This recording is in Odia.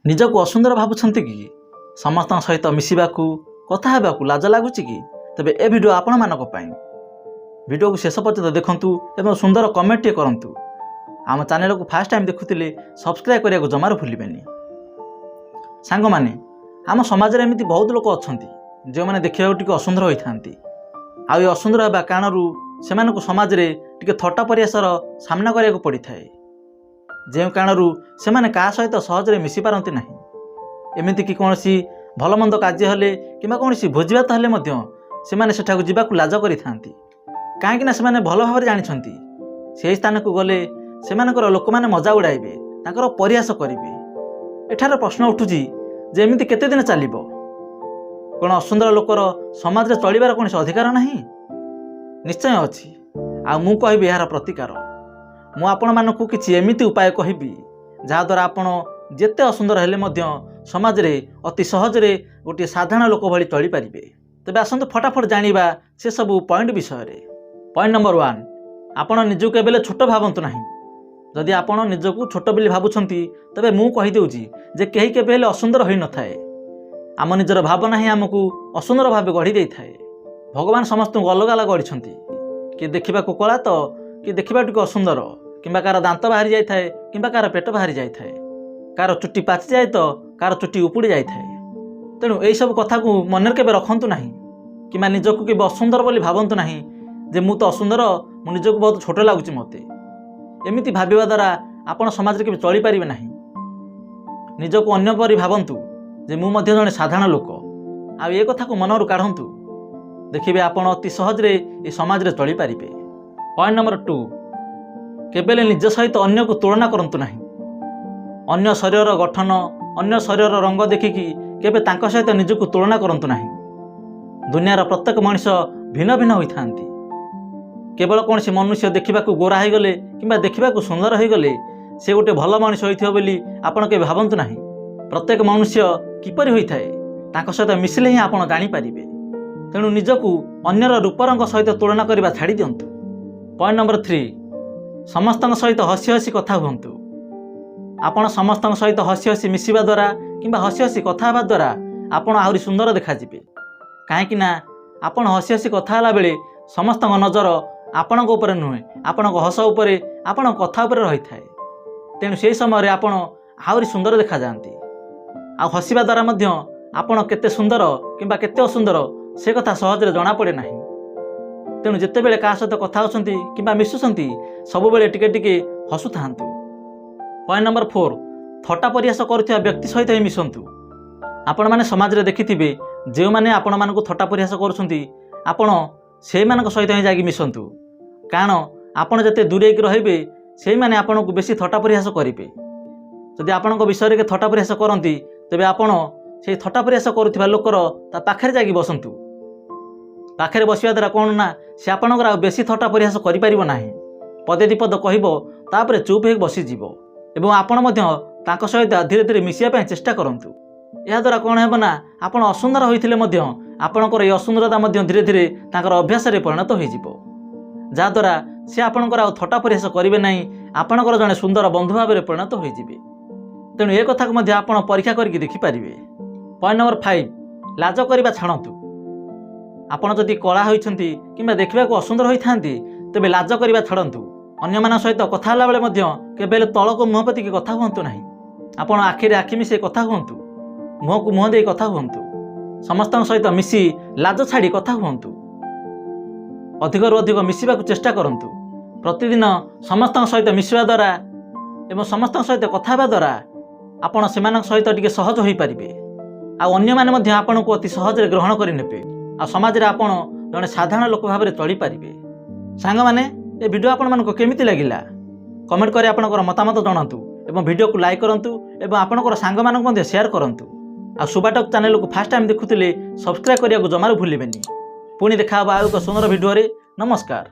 ନିଜକୁ ଅସୁନ୍ଦର ଭାବୁଛନ୍ତି କି? ସମସ୍ତଙ୍କ ସହିତ ମିଶିବାକୁ, କଥା ହେବାକୁ ଲାଜ ଲାଗୁଛି କି? ତେବେ ଏ ଭିଡ଼ିଓ ଆପଣମାନଙ୍କ ପାଇଁ। ଭିଡ଼ିଓକୁ ଶେଷ ପର୍ଯ୍ୟନ୍ତ ଦେଖନ୍ତୁ ଏବଂ ସୁନ୍ଦର କମେଣ୍ଟଟିଏ କରନ୍ତୁ। ଆମ ଚ୍ୟାନେଲକୁ ଫାର୍ଷ୍ଟ ଟାଇମ୍ ଦେଖୁଥିଲେ ସବସ୍କ୍ରାଇବ୍ କରିବାକୁ ଜମାରୁ ଭୁଲିବେନି। ସାଙ୍ଗମାନେ, ଆମ ସମାଜରେ ଏମିତି ବହୁତ ଲୋକ ଅଛନ୍ତି, ଯେଉଁମାନେ ଦେଖିବାକୁ ଟିକେ ଅସୁନ୍ଦର ହୋଇଥାନ୍ତି। ଆଉ ଏ ଅସୁନ୍ଦର ହେବା କାରଣରୁ ସେମାନଙ୍କୁ ସମାଜରେ ଟିକେ ଥଟ୍ଟା ପରିହାସର ସାମ୍ନା କରିବାକୁ ପଡ଼ିଥାଏ, ଯେଉଁ କାରଣରୁ ସେମାନେ କାହା ସହିତ ସହଜରେ ମିଶିପାରନ୍ତି ନାହିଁ। ଏମିତିକି କୌଣସି ଭଲମନ୍ଦ କାର୍ଯ୍ୟ ହେଲେ କିମ୍ବା କୌଣସି ଭୋଜିଭାତ ହେଲେ ମଧ୍ୟ ସେମାନେ ସେଠାକୁ ଯିବାକୁ ଲାଜ କରିଥାନ୍ତି। କାହିଁକିନା ସେମାନେ ଭଲ ଭାବରେ ଜାଣିଛନ୍ତି, ସେହି ସ୍ଥାନକୁ ଗଲେ ସେମାନଙ୍କର ଲୋକମାନେ ମଜା ଉଡ଼ାଇବେ, ତାଙ୍କର ପରିହାସ କରିବେ। ଏଠାରେ ପ୍ରଶ୍ନ ଉଠୁଛି ଯେ ଏମିତି କେତେ ଦିନ ଚାଲିବ? କ'ଣ ଅସୁନ୍ଦର ଲୋକର ସମାଜରେ ଚଳିବାର କୌଣସି ଅଧିକାର ନାହିଁ? ନିଶ୍ଚୟ ଅଛି। ଆଉ ମୁଁ କହିବି ଏହାର ପ୍ରତିକାର। ମୁଁ ଆପଣମାନଙ୍କୁ କିଛି ଏମିତି ଉପାୟ କହିବି, ଯାହାଦ୍ୱାରା ଆପଣ ଯେତେ ଅସୁନ୍ଦର ହେଲେ ମଧ୍ୟ ସମାଜରେ ଅତି ସହଜରେ ଗୋଟିଏ ସାଧାରଣ ଲୋକ ଭଳି ଚଳିପାରିବେ। ତେବେ ଆସନ୍ତୁ ଫଟାଫଟ ଜାଣିବା ସେସବୁ ପଏଣ୍ଟ ବିଷୟରେ। ପଏଣ୍ଟ ନମ୍ବର 1, ଆପଣ ନିଜକୁ କେବେ ହେଲେ ଛୋଟ ଭାବନ୍ତୁ ନାହିଁ। ଯଦି ଆପଣ ନିଜକୁ ଛୋଟ ବୋଲି ଭାବୁଛନ୍ତି, ତେବେ ମୁଁ କହିଦେଉଛି ଯେ କେହି କେବେ ହେଲେ ଅସୁନ୍ଦର ହୋଇନଥାଏ। ଆମ ନିଜର ଭାବନା ହିଁ ଆମକୁ ଅସୁନ୍ଦର ଭାବେ ଗଢ଼ି ଦେଇଥାଏ। ଭଗବାନ ସମସ୍ତଙ୍କୁ ଅଲଗା ଅଲଗା ଗଢ଼ିଛନ୍ତି। କିଏ ଦେଖିବାକୁ କଳା ତ କିଏ ଦେଖିବାକୁ ଟିକେ ଅସୁନ୍ଦର, କିମ୍ବା କାହାର ଦାନ୍ତ ବାହାରି ଯାଇଥାଏ, କିମ୍ବା କାହାର ପେଟ ବାହାରି ଯାଇଥାଏ, କାହାର ଚୁଟି ପାଚିଯାଏ ତ କାହାର ଚୁଟି ଉପୁଡ଼ି ଯାଇଥାଏ। ତେଣୁ ଏହିସବୁ କଥାକୁ ମନରେ କେବେ ରଖନ୍ତୁ ନାହିଁ କିମ୍ବା ନିଜକୁ କେବେ ଅସୁନ୍ଦର ବୋଲି ଭାବନ୍ତୁ ନାହିଁ ଯେ ମୁଁ ତ ଅସୁନ୍ଦର, ମୁଁ ନିଜକୁ ବହୁତ ଛୋଟ ଲାଗୁଛି ମୋତେ। ଏମିତି ଭାବିବା ଦ୍ୱାରା ଆପଣ ସମାଜରେ କେବେ ଚଳିପାରିବେ ନାହିଁ। ନିଜକୁ ଅନ୍ୟ ପରି ଭାବନ୍ତୁ ଯେ ମୁଁ ମଧ୍ୟ ଜଣେ ସାଧାରଣ ଲୋକ। ଆଉ ଏ କଥାକୁ ମନରୁ କାଢ଼ନ୍ତୁ। ଦେଖିବେ, ଆପଣ ଅତି ସହଜରେ ଏ ସମାଜରେ ଚଳିପାରିବେ। ପଏଣ୍ଟ ନମ୍ବର 2, କେବେ ହେଲେ ନିଜ ସହିତ ଅନ୍ୟକୁ ତୁଳନା କରନ୍ତୁ ନାହିଁ। ଅନ୍ୟ ଶରୀରର ଗଠନ, ଅନ୍ୟ ଶରୀରର ରଙ୍ଗ ଦେଖିକି କେବେ ତାଙ୍କ ସହିତ ନିଜକୁ ତୁଳନା କରନ୍ତୁ ନାହିଁ। ଦୁନିଆର ପ୍ରତ୍ୟେକ ମଣିଷ ଭିନ୍ନ ଭିନ୍ନ ହୋଇଥାନ୍ତି। କେବଳ କୌଣସି ମନୁଷ୍ୟ ଦେଖିବାକୁ ଗୋରା ହୋଇଗଲେ କିମ୍ବା ଦେଖିବାକୁ ସୁନ୍ଦର ହୋଇଗଲେ ସେ ଗୋଟେ ଭଲ ମଣିଷ ହୋଇଥିବ ବୋଲି ଆପଣ କେବେ ଭାବନ୍ତୁ ନାହିଁ। ପ୍ରତ୍ୟେକ ମନୁଷ୍ୟ କିପରି ହୋଇଥାଏ, ତାଙ୍କ ସହିତ ମିଶିଲେ ହିଁ ଆପଣ ଜାଣିପାରିବେ। ତେଣୁ ନିଜକୁ ଅନ୍ୟର ରୂପରଙ୍ଗ ସହିତ ତୁଳନା କରିବା ଛାଡ଼ି ଦିଅନ୍ତୁ। ପଏଣ୍ଟ ନମ୍ବର 3, ସମସ୍ତଙ୍କ ସହିତ ହସି ହସି କଥା ହୁଅନ୍ତୁ। ଆପଣ ସମସ୍ତଙ୍କ ସହିତ ହସି ହସି ମିଶିବା ଦ୍ୱାରା କିମ୍ବା ହସି ହସି କଥା ହେବା ଦ୍ୱାରା ଆପଣ ଆହୁରି ସୁନ୍ଦର ଦେଖାଯିବେ। କାହିଁକି ନା ଆପଣ ହସି ହସି କଥା ହେଲା ବେଳେ ସମସ୍ତଙ୍କ ନଜର ଆପଣଙ୍କ ଉପରେ ନୁହେଁ, ଆପଣଙ୍କ ହସ ଉପରେ, ଆପଣଙ୍କ କଥା ଉପରେ ରହିଥାଏ। ତେଣୁ ସେହି ସମୟରେ ଆପଣ ଆହୁରି ସୁନ୍ଦର ଦେଖାଯାଆନ୍ତି। ଆଉ ହସିବା ଦ୍ୱାରା ମଧ୍ୟ ଆପଣ କେତେ ସୁନ୍ଦର କିମ୍ବା କେତେ ଅସୁନ୍ଦର, ସେ କଥା ସହଜରେ ଜଣାପଡ଼େ ନାହିଁ। ତେଣୁ ଯେତେବେଳେ କାହା ସହିତ କଥା ହେଉଛନ୍ତି କିମ୍ବା ମିଶୁଛନ୍ତି, ସବୁବେଳେ ଟିକେ ଟିକେ ହସୁଥାନ୍ତୁ। ପଏଣ୍ଟ ନମ୍ବର 4, ଥଟ୍ଟା ପରିହାସ କରୁଥିବା ବ୍ୟକ୍ତି ସହିତ ହିଁ ମିଶନ୍ତୁ। ଆପଣମାନେ ସମାଜରେ ଦେଖିଥିବେ, ଯେଉଁମାନେ ଆପଣମାନଙ୍କୁ ଥଟ୍ଟା ପରିହାସ କରୁଛନ୍ତି, ଆପଣ ସେଇମାନଙ୍କ ସହିତ ହିଁ ଯାଇକି ମିଶନ୍ତୁ। କାରଣ ଆପଣ ଯେତେ ଦୂରେଇକି ରହିବେ, ସେଇମାନେ ଆପଣଙ୍କୁ ବେଶୀ ଥଟ୍ଟା ପରିହାସ କରିବେ। ଯଦି ଆପଣଙ୍କ ବିଷୟରେ କିଏ ଥଟ୍ଟା ପରିହାସ କରନ୍ତି, ତେବେ ଆପଣ ସେଇ ଥଟ୍ଟା ପରିହାସ କରୁଥିବା ଲୋକର ତା ପାଖରେ ଯାଇକି ବସନ୍ତୁ। ପାଖରେ ବସିବା ଦ୍ୱାରା କ'ଣ ନା ସେ ଆପଣଙ୍କର ଆଉ ବେଶୀ ଥଟ୍ଟା ପରିହାସ କରିପାରିବ ନାହିଁ। ପଦେ ଦୁଇ ପଦ କହିବ, ତାପରେ ଚୁପ୍ ହେଇକି ବସିଯିବ। ଏବଂ ଆପଣ ମଧ୍ୟ ତାଙ୍କ ସହିତ ଧୀରେ ଧୀରେ ମିଶିବା ପାଇଁ ଚେଷ୍ଟା କରନ୍ତୁ। ଏହାଦ୍ୱାରା କ'ଣ ହେବ ନା ଆପଣ ଅସୁନ୍ଦର ହୋଇଥିଲେ ମଧ୍ୟ ଆପଣଙ୍କର ଏହି ଅସୁନ୍ଦରତା ମଧ୍ୟ ଧୀରେ ଧୀରେ ତାଙ୍କର ଅଭ୍ୟାସରେ ପରିଣତ ହୋଇଯିବ, ଯାହାଦ୍ୱାରା ସେ ଆପଣଙ୍କର ଆଉ ଥଟ୍ଟା ପରିହାସ କରିବେ ନାହିଁ, ଆପଣଙ୍କର ଜଣେ ସୁନ୍ଦର ବନ୍ଧୁ ଭାବରେ ପରିଣତ ହୋଇଯିବେ। ତେଣୁ ଏ କଥାକୁ ମଧ୍ୟ ଆପଣ ପରୀକ୍ଷା କରିକି ଦେଖିପାରିବେ। ପଏଣ୍ଟ ନମ୍ବର 5, ଲାଜ କରିବା ଛାଡ଼ନ୍ତୁ। ଆପଣ ଯଦି କଳା ହୋଇଛନ୍ତି କିମ୍ବା ଦେଖିବାକୁ ଅସୁନ୍ଦର ହୋଇଥାନ୍ତି, ତେବେ ଲାଜ କରିବା ଛାଡ଼ନ୍ତୁ। ଅନ୍ୟମାନଙ୍କ ସହିତ କଥା ହେଲାବେଳେ ମଧ୍ୟ କେବେ ହେଲେ ତଳକୁ ମୁହଁ ପୋତିକି କଥା ହୁଅନ୍ତୁ ନାହିଁ। ଆପଣ ଆଖିରେ ଆଖି ମିଶାଇ କଥା ହୁଅନ୍ତୁ, ମୁହଁକୁ ମୁହଁ ଦେଇ କଥା ହୁଅନ୍ତୁ। ସମସ୍ତଙ୍କ ସହିତ ମିଶି ଲାଜ ଛାଡ଼ି କଥା ହୁଅନ୍ତୁ। ଅଧିକରୁ ଅଧିକ ମିଶିବାକୁ ଚେଷ୍ଟା କରନ୍ତୁ। ପ୍ରତିଦିନ ସମସ୍ତଙ୍କ ସହିତ ମିଶିବା ଦ୍ୱାରା ଏବଂ ସମସ୍ତଙ୍କ ସହିତ କଥା ହେବା ଦ୍ୱାରା ଆପଣ ସେମାନଙ୍କ ସହିତ ଟିକେ ସହଜ ହୋଇପାରିବେ। ଆଉ ଅନ୍ୟମାନେ ମଧ୍ୟ ଆପଣଙ୍କୁ ଅତି ସହଜରେ ଗ୍ରହଣ କରିନେବେ। ଆଉ ସମାଜରେ ଆପଣ ଜଣେ ସାଧାରଣ ଲୋକ ଭାବରେ ଚଳିପାରିବେ। ସାଙ୍ଗମାନେ, ଏ ଭିଡ଼ିଓ ଆପଣମାନଙ୍କୁ କେମିତି ଲାଗିଲା, କମେଣ୍ଟ କରି ଆପଣଙ୍କର ମତାମତ ଜଣାନ୍ତୁ ଏବଂ ଭିଡ଼ିଓକୁ ଲାଇକ୍ କରନ୍ତୁ ଏବଂ ଆପଣଙ୍କର ସାଙ୍ଗମାନଙ୍କୁ ମଧ୍ୟ ସେୟାର କରନ୍ତୁ। ଆଉ ସୁବାଟକ୍ ଚ୍ୟାନେଲକୁ ଫାର୍ଷ୍ଟ ଟାଇମ୍ ଦେଖୁଥିଲେ ସବସ୍କ୍ରାଇବ୍ କରିବାକୁ ଜମାରୁ ଭୁଲିବେନି। ପୁଣି ଦେଖା ହେବ ଆଉ ଏକ ସୁନ୍ଦର ଭିଡ଼ିଓରେ। ନମସ୍କାର।